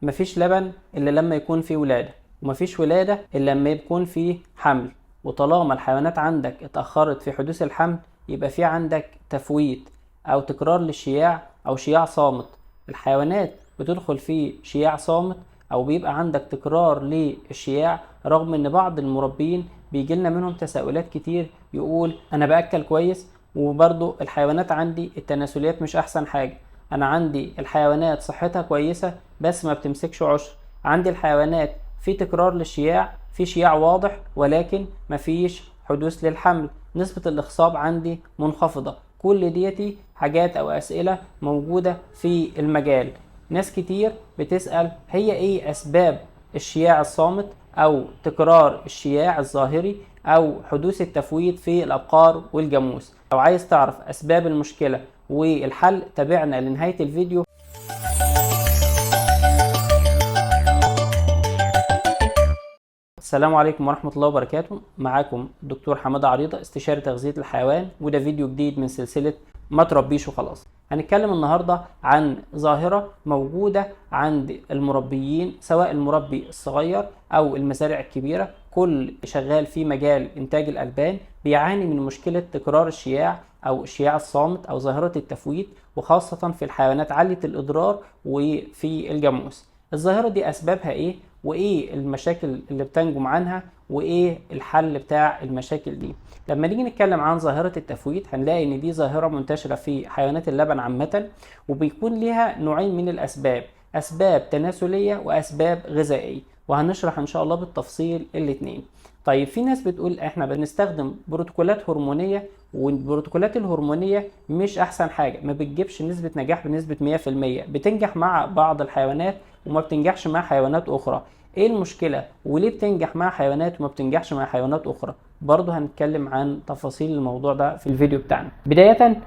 مفيش لبن إلا لما يكون في ولادة، ومفيش ولادة إلا لما يكون في حمل. وطالما الحيوانات عندك اتأخرت في حدوث الحمل يبقى في عندك تفويت أو تكرار للشياع أو شياع صامت. الحيوانات بتدخل في شياع صامت أو بيبقى عندك تكرار للشياع، رغم إن بعض المربين بيجيلنا منهم تساؤلات كتير، يقول أنا بأكل كويس وبرضو الحيوانات عندي التناسليات مش أحسن حاجة، أنا عندي الحيوانات صحتها كويسة بس ما بتمسكش عشر، عندي الحيوانات في تكرار للشياع، في شياع واضح ولكن مفيش حدوث للحمل، نسبة الإخصاب عندي منخفضة. كل ديتي حاجات أو أسئلة موجودة في المجال. ناس كتير بتسأل هي إيه أسباب الشياع الصامت أو تكرار الشياع الظاهري أو حدوث التفويت في الأبقار والجاموس. لو عايز تعرف أسباب المشكلة والحل تابعنا لنهاية الفيديو. السلام عليكم ورحمة الله وبركاته، معاكم الدكتور حمادة عريضة استشاري تغذية الحيوان، وده فيديو جديد من سلسلة ما تربيش وخلاص. هنتكلم النهاردة عن ظاهرة موجودة عند المربيين، سواء المربي الصغير أو المزارع الكبيرة، كل شغال في مجال إنتاج الألبان بيعاني من مشكلة تكرار الشياع أو الشياع الصامت أو ظاهرة التفويت، وخاصة في الحيوانات عالية الإضرار وفي الجاموس. الظاهرة دي أسبابها إيه؟ وإيه المشاكل اللي بتنجم عنها؟ وإيه الحل بتاع المشاكل دي؟ لما نيجي نتكلم عن ظاهرة التفويت هنلاقي إن دي ظاهرة منتشرة في حيوانات اللبن عامة، وبيكون ليها نوعين من الأسباب، أسباب تناسلية وأسباب غذائية، وهنشرح إن شاء الله بالتفصيل الاتنين. طيب في ناس بتقول إحنا بنستخدم بروتوكولات هرمونية، والبروتوكولات الهرمونية مش أحسن حاجة، ما بتجيبش نسبة نجاح بنسبة 100%، بتنجح مع بعض الحيوانات وما بتنجحش مع حيوانات أخرى. إيه المشكلة؟ وليه بتنجح مع حيوانات وما بتنجحش مع حيوانات أخرى؟ برضه هنتكلم عن تفاصيل الموضوع ده في الفيديو بتاعنا. بداية،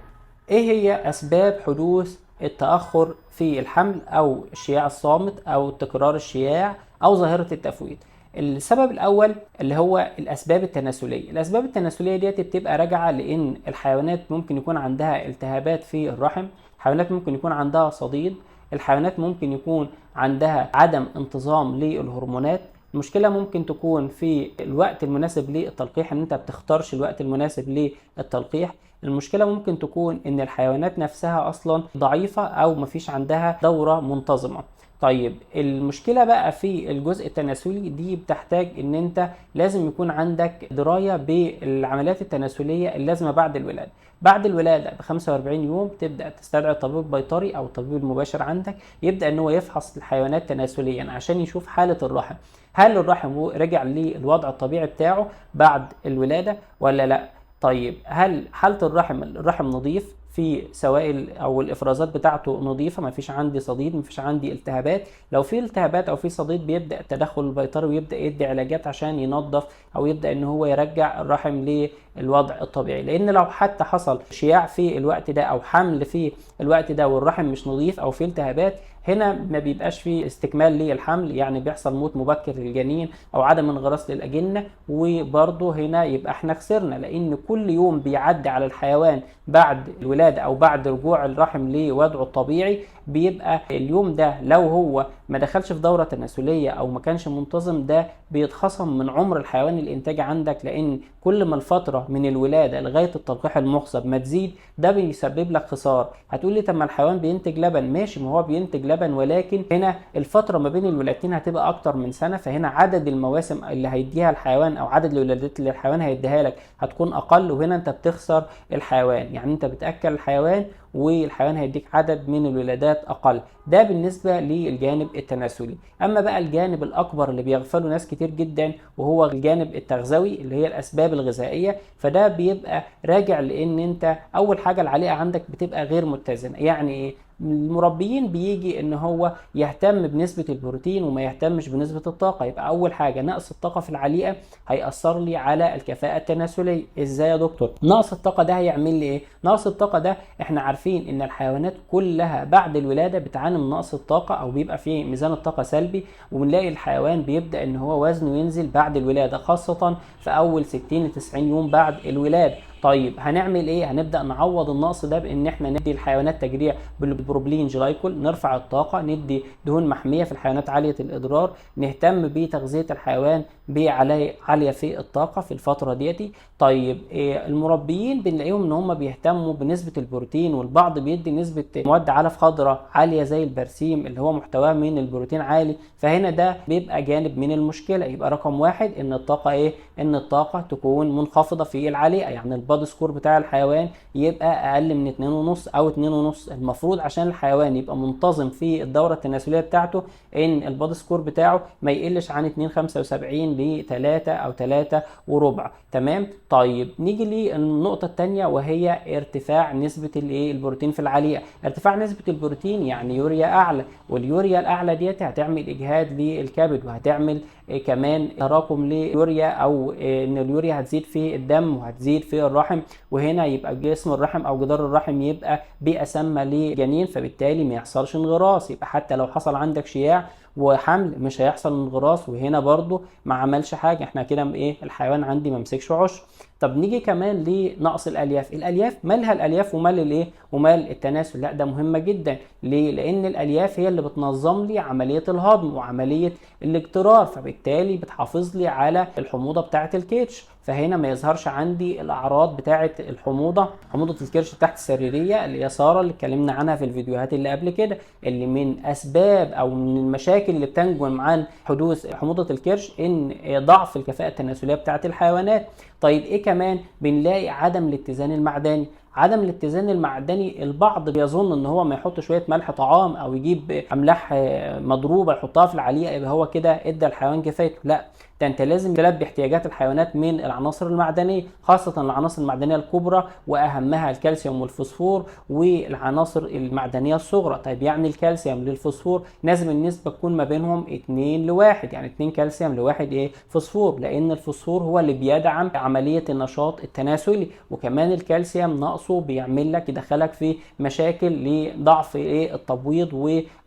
إيه هي أسباب حدوث التأخر في الحمل أو الشياع الصامت أو تكرار الشياع أو ظاهرة التفويت؟ السبب الأول اللي هو الأسباب التناسلية. الأسباب التناسلية ديت بتبقى راجعة لأن الحيوانات ممكن يكون عندها التهابات في الرحم، الحيوانات ممكن يكون عندها صديد، الحيوانات ممكن يكون عندها عدم انتظام للهرمونات. المشكلة ممكن تكون في الوقت المناسب للتلقيح، ان انت بتختارش الوقت المناسب للتلقيح. المشكلة ممكن تكون ان الحيوانات نفسها اصلا ضعيفة او مفيش عندها دورة منتظمة. طيب المشكلة بقى في الجزء التناسلي دي بتحتاج ان انت لازم يكون عندك دراية بالعمليات التناسلية اللازمة بعد الولادة. بعد الولادة ب 45 يوم تبدأ تستدعي الطبيب البيطري او الطبيب المباشر عندك، يبدأ ان هو يفحص الحيوانات تناسليا عشان يشوف حالة الرحم، هل الرحم رجع للوضع الطبيعي بتاعه بعد الولادة ولا لا. طيب هل حالة الرحم نظيف، في سوائل او الافرازات بتاعته نظيفة، ما فيش عندي صديد، ما فيش عندي التهابات. لو في التهابات او في صديد بيبدا التدخل البيطري ويبدا يدي علاجات عشان ينظف او يبدا ان هو يرجع الرحم للوضع الطبيعي. لان لو حتى حصل شياع في الوقت ده او حمل في الوقت ده والرحم مش نظيف او في التهابات، هنا ما بيبقاش في استكمال للحمل، يعني بيحصل موت مبكر للجنين او عدم انغراس للاجنه، وبرضه هنا يبقى احنا خسرنا، لان كل يوم بيعدي على الحيوان بعد الولادة او بعد رجوع الرحم لوضعه الطبيعي بيبقى اليوم ده لو هو ما دخلش في دوره تناسلية او ما كانش منتظم، ده بيتخصم من عمر الحيوان الانتاج عندك، لان كل ما الفترة من الولادة لغاية التلقيح المخصب ما تزيد ده بيسبب لك خسارة. هتقول لي طب ما الحيوان بينتج لبن، ماشي، ما هو بينتج لبن، ولكن هنا الفترة ما بين الولادتين هتبقى اكتر من سنة، فهنا عدد المواسم اللي هيديها الحيوان او عدد الولادات اللي الحيوان هيديها لك هتكون اقل، وهنا انت بتخسر الحيوان، يعني انت بتاكل الحيوان والحيوان هيديك عدد من الولادات اقل. ده بالنسبة للجانب التناسلي. اما بقى الجانب الاكبر اللي بيغفله ناس كتير جدا وهو الجانب التغذوي اللي هي الاسباب الغذائية، فده بيبقى راجع لان انت اول حاجة العليقه عندك بتبقى غير متزنة. يعني ايه؟ المربيين بيجي ان هو يهتم بنسبة البروتين وما يهتمش بنسبة الطاقة، يبقى اول حاجة نقص الطاقة في العليقة هيأثر لي على الكفاءة التناسلية. ازاي يا دكتور؟ نقص الطاقة ده هيعمل لي ايه؟ نقص الطاقة ده احنا عارفين ان الحيوانات كلها بعد الولادة بتعاني من نقص الطاقة او بيبقى فيه ميزان الطاقة سلبي، وبنلاقي الحيوان بيبدأ ان هو وزنه ينزل بعد الولادة، خاصة في اول 60 ل 90 يوم بعد الولادة. طيب هنعمل ايه؟ هنبدا نعوض النقص ده بان احنا ندي الحيوانات تجريع بالبروبلين جلايكول، نرفع الطاقة، ندي دهون محمية في الحيوانات عالية الاضرار، نهتم بتغذيه الحيوان بعاليه عالية في الطاقة في الفترة ديتي. طيب المربيين بنلاقيهم ان هم بيهتموا بنسبة البروتين، والبعض بيدي نسبه مواد علف خضراء عالية زي البرسيم اللي هو محتواه من البروتين عالي، فهنا ده بيبقى جانب من المشكلة. يبقى رقم واحد ان الطاقة ايه؟ ان الطاقة تكون منخفضة في العليقه، يعني ال body score بتاع الحيوان يبقى اقل من 2.5 او 2.5. المفروض عشان الحيوان يبقى منتظم في الدورة التناسلية بتاعته ان ال body score بتاعه ما يقلش عن 2.75 ل 3 او 3.25. تمام. طيب نيجي للنقطة الثانية وهي ارتفاع نسبه الايه؟ البروتين في العليقه. ارتفاع نسبه البروتين يعني يوريا اعلى، واليوريا الاعلى ديت هتعمل اجهاد للكبد، وهتعمل كمان تراكم ليوريا، او ان اليوريا هتزيد في الدم وهتزيد في الرحم، وهنا يبقى جسم الرحم او جدار الرحم يبقى بيئة سامة للجنين، فبالتالي ما يحصلش انغراس. يبقى حتى لو حصل عندك شياع وحمل مش هيحصل انغراس، وهنا برضو ما عملش حاجة، احنا كده ايه؟ الحيوان عندي ما مسكش عشر. طب نيجي كمان لنقص الالياف. الالياف مالها الالياف ومال الايه ومال التناسل؟ لا ده مهمة جدا. ليه؟ لان الالياف هي اللي بتنظم لي عملية الهضم وعملية الاجترار، فبالتالي بتحافظ لي على الحموضة بتاعه الكرش، فهنا ما يظهرش عندي الاعراض بتاعه الحموضة، حموضه الكرش تحت السريرية اللي هي ساره اللي اتكلمنا عنها في الفيديوهات اللي قبل كده، اللي من اسباب او من المشاكل اللي بتنجم عن حدوث حموضه الكرش ان ضعف الكفاءة التناسلية بتاعه الحيوانات. طيب ايه كمان؟ بنلاقي عدم الاتزان المعدني. عدم الاتزان المعدني البعض بيظن ان هو ما يحط شوية ملح طعام او يجيب املاح مضروبة يحطها في العليقه يبقى هو كده ادى الحيوان كفايته. لا، ده انت لازم تلبي احتياجات الحيوانات من العناصر المعدنية، خاصة العناصر المعدنية الكبرى واهمها الكالسيوم والفوسفور والعناصر المعدنية الصغرى. طيب يعني الكالسيوم للفوسفور لازم النسبة تكون ما بينهم 2 ل 1، يعني 2 كالسيوم لواحد ايه؟ فوسفور، لان الفوسفور هو اللي بيدعم عملية النشاط التناسلي، وكمان الكالسيوم نقصه بيعمل لك يدخلك في مشاكل لضعف ايه؟ التبويض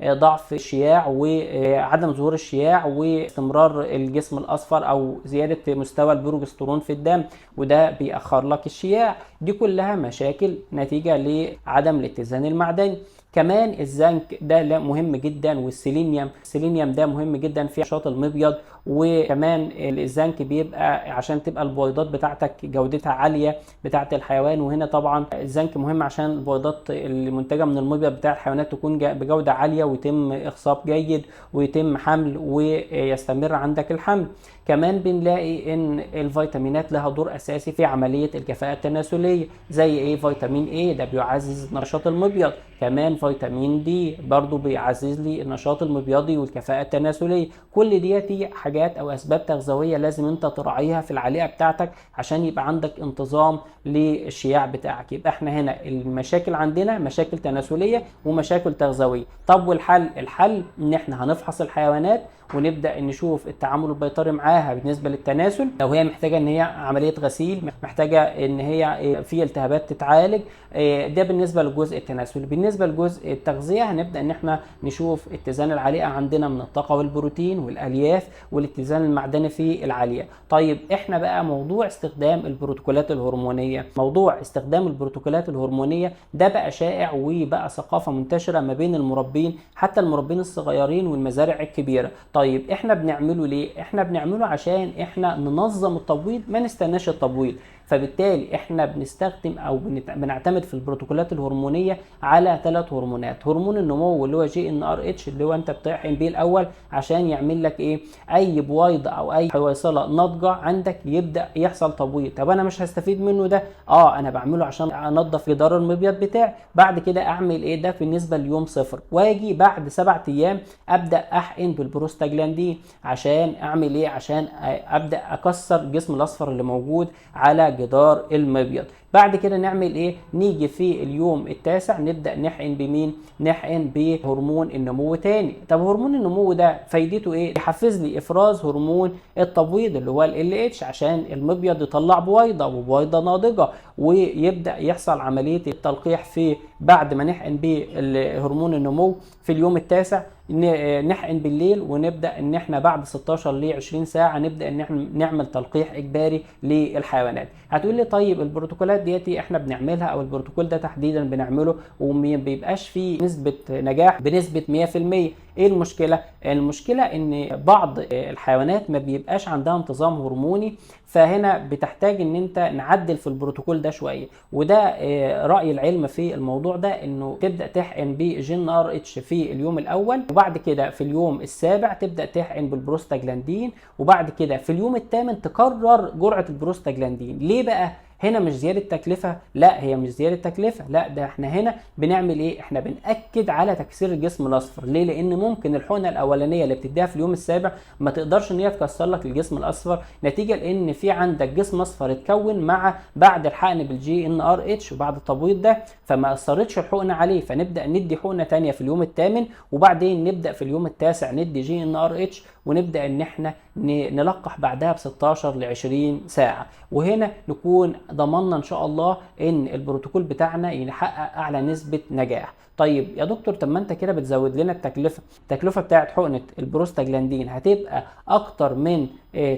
وضعف الشياع وعدم ظهور الشياع واستمرار الجسم الاصفر او زيادة مستوى البروجسترون في الدم، وده بيأخر لك الشياع. دي كلها مشاكل نتيجة لعدم الاتزان المعدني. كمان الزنك ده مهم جدا، والسيلينيوم، السيلينيوم ده مهم جدا في نشاط المبيض، وكمان الزنك بيبقى عشان تبقى البويضات بتاعتك جودتها عالية بتاعه الحيوان، وهنا طبعا الزنك مهم عشان البويضات المنتجة من المبيض بتاع الحيوانات تكون بجوده عالية ويتم اخصاب جيد ويتم حمل ويستمر عندك الحمل. كمان بنلاقي ان الفيتامينات لها دور اساسي في عملية الكفاءة التناسلية، زي ايه؟ فيتامين A ده بيعزز نشاط المبيض، كمان فيتامين D برضو بيعزز لي النشاط المبيضي والكفاءة التناسلية. كل ديتي حاجات او اسباب تغذويه لازم انت تراعيها في العليقه بتاعتك عشان يبقى عندك انتظام للشياع بتاعك. يبقى احنا هنا المشاكل عندنا مشاكل تناسلية ومشاكل تغذويه. طب والحل؟ الحل ان احنا هنفحص الحيوانات ونبدا نشوف التعامل البيطري معاها بالنسبة للتناسل، لو هي محتاجه ان هي عملية غسيل، محتاجه ان هي في التهابات تتعالج، ده بالنسبة للجزء التناسلي. بالنسبة لجزء التغذية هنبدا ان احنا نشوف اتزان العليقه عندنا من الطاقة والبروتين والالياف والاتزان المعدني في العليقه. طيب احنا بقى موضوع استخدام البروتوكولات الهرمونيه، موضوع استخدام البروتوكولات الهرمونيه ده بقى شائع وبقى ثقافة منتشرة ما بين المربين، حتى المربين الصغيرين والمزارع الكبيرة. طيب احنا بنعمله ليه؟ احنا بنعمله عشان احنا ننظم التبويض، ما نستناش التبويض. فبالتالي احنا بنستخدم او بنعتمد في البروتوكولات الهرمونيه على 3 هرمونات. هرمون النمو اللي هو GnRH اللي هو انت بتحقن بيه الاول عشان يعمل لك ايه؟ اي بويضة او اي حويصله ناضجة عندك يبدا يحصل تبويض. طب انا مش هستفيد منه ده، انا بعمله عشان انضف جدار المبيض بتاعي. بعد كده اعمل ايه؟ ده بالنسبة ليوم 0، واجي بعد 7 ايام ابدا احقن بالبروستاجلاندين عشان اعمل ايه؟ عشان ابدا اكسر الجسم الاصفر اللي موجود على جدار المبيض. بعد كده نعمل ايه؟ نيجي في اليوم التاسع نبدا نحقن بمين؟ نحقن بهرمون النمو تاني. طب هرمون النمو ده فايدته ايه؟ يحفز لي افراز هرمون التبويض اللي هو LH عشان المبيض يطلع بويضة وبويضه ناضجة ويبدا يحصل عملية التلقيح في بعد ما نحقن بهرمون النمو في اليوم التاسع. نحقن بالليل، ونبدا ان احنا بعد 16 ل 20 ساعة نبدا ان احنا نعمل تلقيح اجباري للحيوانات. هتقول لي طيب البروتوكولات ديتي احنا بنعملها، او البروتوكول ده تحديدا بنعمله وما بيبقاش فيه نسبه نجاح بنسبة 100%، ايه المشكلة؟ المشكلة ان بعض الحيوانات ما بيبقاش عندها انتظام هرموني، فهنا بتحتاج ان انت نعدل في البروتوكول ده شوية. وده راي العلم في الموضوع ده، انه تبدا تحقن ب GnRH في اليوم الاول، وبعد كده في اليوم السابع تبدا تحقن بالبروستاجلاندين، وبعد كده في اليوم الثامن تكرر جرعة البروستاجلاندين. ليه بقى؟ هنا مش زيادة تكلفة، لا هي مش زيادة تكلفة، لا ده احنا هنا بنعمل ايه؟ احنا بنأكد على تكسير الجسم الاصفر. ليه؟ لان ممكن الحقنة الاولانية اللي بتديها في اليوم السابع ما تقدرش ان هي تكسر لك الجسم الاصفر، نتيجة لان في عندك جسم اصفر اتكون مع بعد الحقن بال GnRH وبعد التبويض ده، فما اثرتش الحقنة عليه، فنبدأ ندي حقنة تانية في اليوم الثامن، وبعدين نبدأ في اليوم التاسع ندي GnRH، ونبدأ ان احنا نلقح بعدها ب 16 ل 20 ساعة. وهنا نكون ضمننا ان شاء الله ان البروتوكول بتاعنا يحقق اعلى نسبة نجاح. طيب يا دكتور، طب ما انت كده بتزود لنا التكلفة، التكلفة بتاعت حقنة البروستاجلاندين هتبقى اكتر من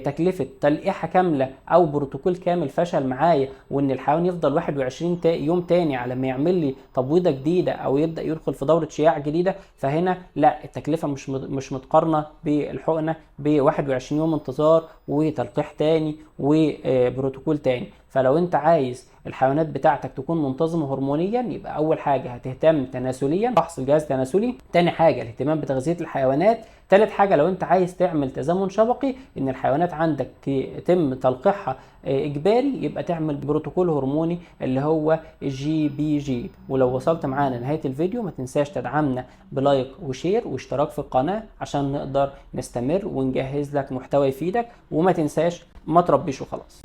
تكلفة تلقيحة كاملة او بروتوكول كامل فشل معايا، وان الحيوان يفضل 21 يوم تاني على ما يعمل لي تبويضة جديدة او يبدأ يدخل في دورة شياع جديدة. فهنا لا، التكلفة مش متقارنة بالحقنة ب 21 يوم انتظار وتلقيح تاني وبروتوكول تاني. فلو انت عايز الحيوانات بتاعتك تكون منتظمة هرمونيا، يبقى اول حاجة هتهتم تناسليا، فحص الجهاز التناسلي، تاني حاجة الاهتمام بتغذية الحيوانات، تالت حاجة لو انت عايز تعمل تزامن شبقي ان الحيوانات عندك يتم تلقيحها اجباري، يبقى تعمل بروتوكول هرموني اللي هو GBG. ولو وصلت معانا لنهاية الفيديو ما تنساش تدعمنا ب like و share واشتراك في القناة عشان نقدر نستمر ونجهز لك محتوى يفيدك، وما تنساش ما تربيش وخلاص.